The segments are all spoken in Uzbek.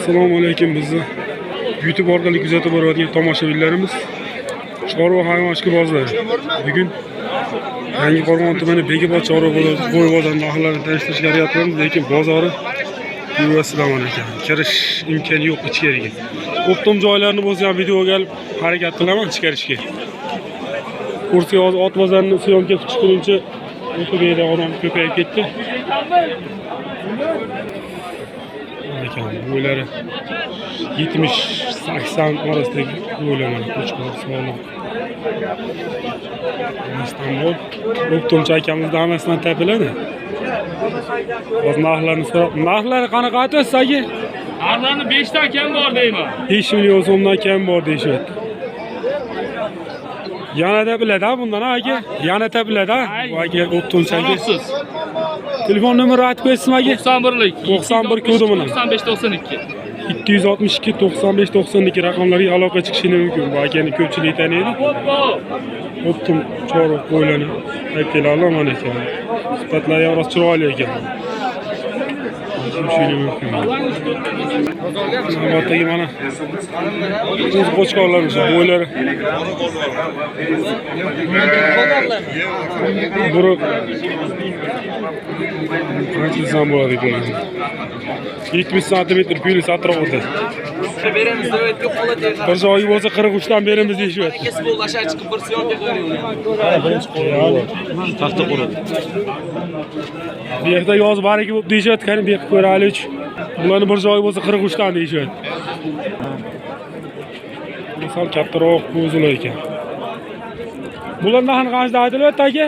Assalomu alaykum, bizni YouTube orqali kuzatib borayotgan tomoshabinlarimiz. Chorva hayvon ishqibozlari. Bugun Yangiqo'rg'on tumani Bekobod chorva bozori, qo'y bozori narxlarini tanishtirishga harakat qilamiz, lekin bozori yuvasidan ekan. Kirish imkoni yo'q ichkariga. Оптом joylarini bo'lsa ham videoga olib harakat qilaman chiqarishga. Kursiga hozir ot bozorini съёмка chiqquncha o'tib yerda odam ko'payib ketdi. Ekan bo'ylari 70-80 orasidagi bo'ylar, mana qo'chqor sog'liq. Istanbul Оптом chi akamizda hammasidan topiladi. Hozir narxlarni so'rab, narxlari qanaqa aytyapsiz, aka? Narxlarni 5 dan kam bor deyman. 5 million so'mdan kam bor deyishyapti. Yana topiladi ha bundan, ha aka? Yana topiladi ha? Bu aka оптом chi aka. So'rabsiz. Telefon nomeri aytib qo'yasizmi, aka? 91lik. 91 kodi bilan. 95 92. 262 95 92 raqamlariga aloqa chiqishi mumkin. Bu akani ko'pchilik taniydi. Оптом chorva qo'ylarni akalarlar mana ekan. Sifatlari ham rost chiroyli ekan. Tushunishi mumkin. Navbatdagi mana o'z qo'chqorlarimiz bo'ylari. Buni qancha desam bo'ladi ekan? 70 santimetr plyus atrofida. Beramiz deb holat. Bir joyi bo'lsa 43 dan beramiz deyishyapti. Kesib bo'ldi, ashar chiqib bir съёмка qilaveradi. Taxta quradi. Bu yerda yoz baraka bo'lib deyishyapti, qani bu yoqqa ko'raylik. Bularni bir joyi bo'lsa 43 dan deyishyapti. Sal kattaroq qo'zilar ekan. Bular narxini qancha aytilyapti, aka?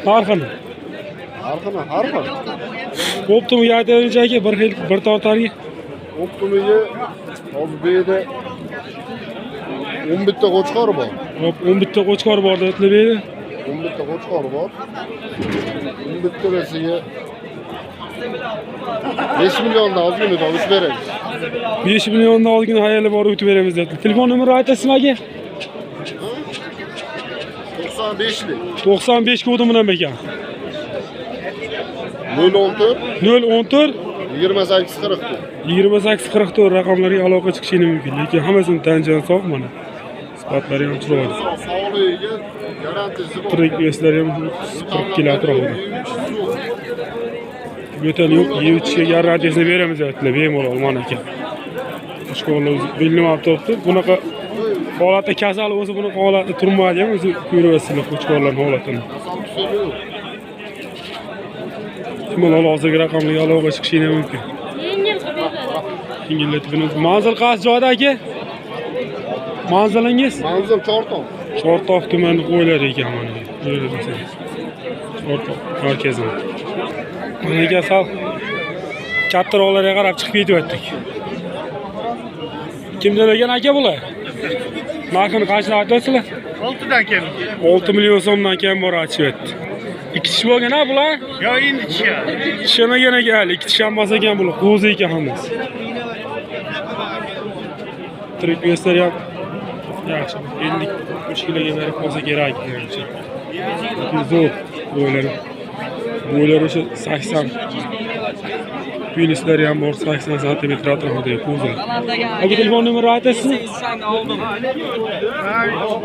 Narxini. Narxini har xil. Оптом ga aytaylik, aka, bir xil bir tortarga. Оптом iga hozir bu yerda 11 ta qo'chqor bor. Hop, 11 ta qo'chqor bor deyaptilar bu yerda. 11 ta qo'chqor bor. 11 tasiga 5 milliondan ozgina tovush beramiz. 5 milliondan ozgina hayali bor o'tib beramiz deyapti. Telefon nomeri aytasizmi, aka? 95lik. 95 kodi bilan ekan. 014 014 28 44. 28 44 raqamlariga aloqa chiqishi mumkin. Lekin hammasini tan-jon sog' mana. Sifatlari ham chiroyli. Sog'ligiga garantiyasi bor. Tirik eslari ham 40 kilo atrofida. Yo'tal yo'q, yeb ichishga garantiyasini beramiz deyaptilar, bemalol mana ekan. Qo'chqorlar o'zi belinib turibdi. Bunaqa holatda kasal o'zi bunaqa holatda turmaydi ham, o'zi ko'ryapsizlar qo'chqorlarning holatini. Kasal tusari yo'q. Bemalol hozirgi raqamlarga aloqa chiqishi mumkin. Yengil qilib beradi. Yengillatib beramiz. Manzil qaysi joyda, aka? Manzilingiz? Manzil Chortoq. Chortoq tumani qo'ylari ekan mana. Ko'rsangiz. Chortoq markazini. Mana aka sal kattaroqlarga qarab chiqib ketyaptik. Kimdan ekan, aka, bular? Narxini qanchadan aytyapsizlar? 6 dan kam. 6 million so'mdan kam bor aytishyapti. Ikki tish bo'lgan ha bular? Yo endi tushadi. Tishamagan ekan hali, ikki tish ham bos ekan bular, qo'zi ekan hammasi. Tirik veslar ham yaxshi, 53 kiloga berib qolsa kerak menimcha. Zo'r bo'ylari. Bo'ylari o'sha 80 plyuslari ham bor, 80 santimetr atrofidagi qo'zilar. Aka, telefon nomeri aytasizmi?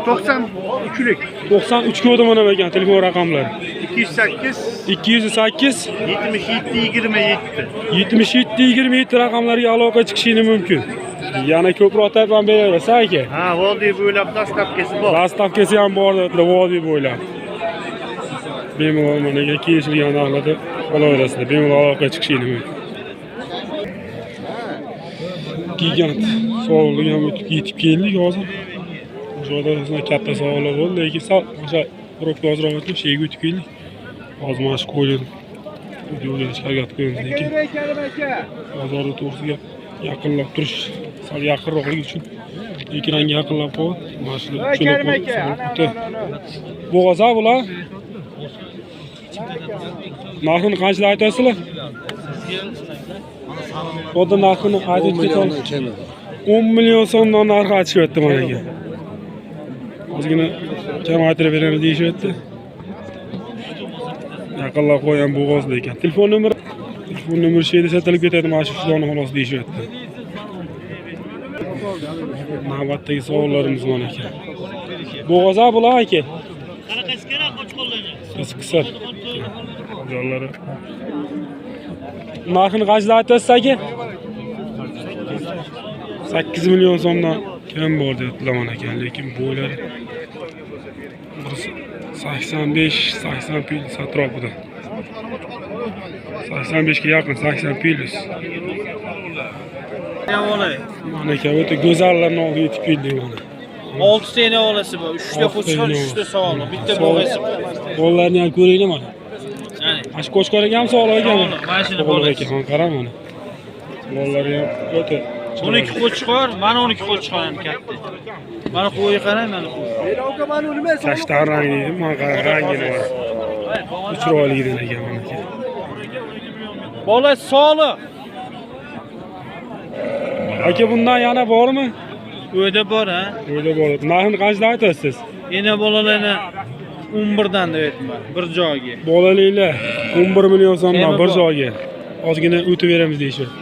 93lik. 93 kodi mana ekan telefon raqamlari. 208 208 77 27. 77 27 raqamlariga aloqa chiqishi mumkin. Yana ko'proq tap ham beraverasiz, aka. Ha, vodiy bo'ylab доставка si bor. Доставка si ham bor dedilar vodiy bo'ylab. Bemalol mana kelishilgan narxlarda olaverasizlar. Bemalol aloqa chiqishi mumkin. Gigant sovug'lik ham o'tib yetib keldik hozir. Joyda o'zidan katta savollar bo'ldi, lekin sal o'sha probka ozroq o'tib, shu yerga o'tib keldik. Hozir mana shu qo'ylarni videoga harakat qilamiz, lekin bozorni to'g'risiga yaqinlab turish sal yaqinroqligi uchun ekranga yaqinlab qo'yib, mana shu bo'g'oz ha bular. Narxini qanchadan aytyapsizlar? Xo'da narxini aytib ketamiz. 10 million so'mdan narxi aytishyapti mana aka. Ozgina kamaytirib beramiz deyishyapti. Yaqinlab qo'ygan bo'g'ozli ekan. Telefon nomeri Telefon nomeri shu sotilib ketadi, mana shu dona xolos deyishyapti. Navbatdagi savollarimiz mana ekan. Bo'g'oza bular aka. Qisqa. Jonlari. Narxini qanchadan aytasiz aka? 8 million so'mdan kam bor deyaptilar mana ekan, lekin bo'ylari 85-80 plyus atrofida. 85 ga yaqin, 80 plyus. Mana ekan, o'ta go'zallarni oldiga yetib keldik mana. 6 ta ena bolasi bor, 3 ta qo'chqor, 3 ta sog'liq, bitta bo'g'asi bor. Bolalarini ham ko'ringlar mana. Ya'ni Mana shu qo'chqor ham sog'liq ekan. Mana shuni bolasi. Ekan, qarang mana. Bolalari ham o'ta 12 qo'chqor, mana 12 qo'chqor ham katta. Mana qo'yi qarang, mana qo'y. Kashtan rangli, mana qarang rangini mana. Chiroyligidan ekan mana aka. Bola sog'liq. Aka bundan yana bormi? Uyda bor ha. Uyda bor. Narxini qanchadan aytasiz? Ena bolalarni 11 dan deb aytman, bir joyga. Bolaliklar 11 million so'mdan bir bor. joyga. Ozgina o'tib beramiz deyishyapti.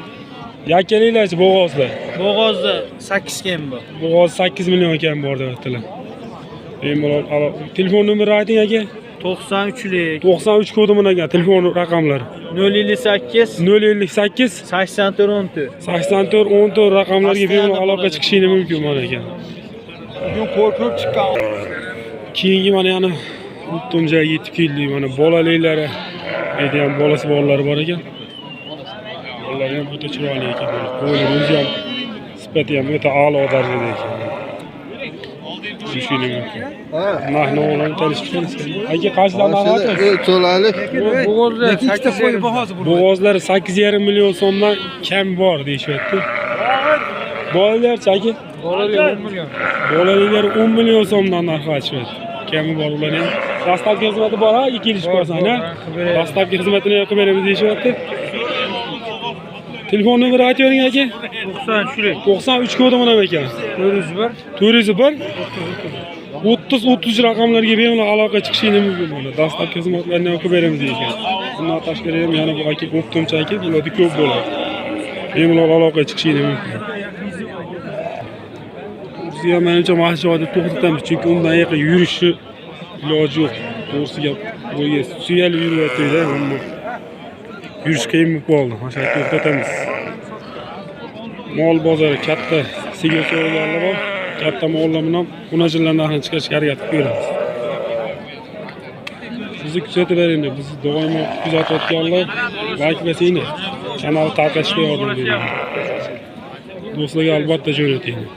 Yakkaliklarchi bo'g'ozlar. Bo'g'ozda 8 kam bor. Bo'g'oz 8 million kam bor deyaptilar. Bemalol telefon nomeri ayting aka. 93lik 93 kodi bilan ekan telefon raqamlari. 058 058 84 14. 84 14 raqamlarga bemalol aloqa chiqishingiz mumkin mana ekan. Bugun qo'rqib chiqqan. Keyingi mana yana o'tdim joyga yetib keldik. Mana bolaliklari, endi ham bolasi borlari bor ekan. Bolalari ham o'ta chiroyli ekan. Mana qo'ylar o'zi ham sifati ham o'ta a'lo darajada ekan. Tushishini mumkin. Narxni o'g'lini tanishib chiqamiz. Aka qanchadan narx aytasiz? To'laylik. Bo'g'ozlar 8 qo'y bahosi. Bo'g'ozlar 8,5 million so'mdan kam bor deyishyapti. Bolalarchi aka? Bolalar 10 million. Bolaliklar 10 million so'mdan narx aytishyapti. Kami bor ularni ham. Dastlabki xizmati bor ha, kelishib qolsan ha. Dastlabki xizmatini ham qilib beramiz deyishyapti. Telefon nomeri aytib bering aka. 93lik 93 kodi mana ekan. 401 401 30 30 raqamlarga bemalol aloqa chiqishingiz mumkin mana. Dastlabki xizmatlarni ham qilib beramiz deyishgan. Bundan tashqari ham yana bu aka o'ptimchi aka bularda ko'p bo'ladi. Bemalol aloqa chiqishingiz mumkin. To'g'risi ham menimcha mana shu joyda to'xtatamiz, chunki undan yaqin yurishi iloji yo'q. To'g'risi gap, bo'yga suyalib yuryapti-da, ammo yurish qiyin bo'lib qoldi. Mana shu yerda to'xtatamiz. Mol bozori katta sigir so'rganlar bor. Katta mollar bilan xunajinlar narxini chiqarishga harakat qilib ko'ramiz. Bizni kuzatib beringlar, bizni doimo kuzatayotganlar like bosinglar. Kanalni tarqatishga yordam beringlar. Do'stlarga albatta jo'natinglar.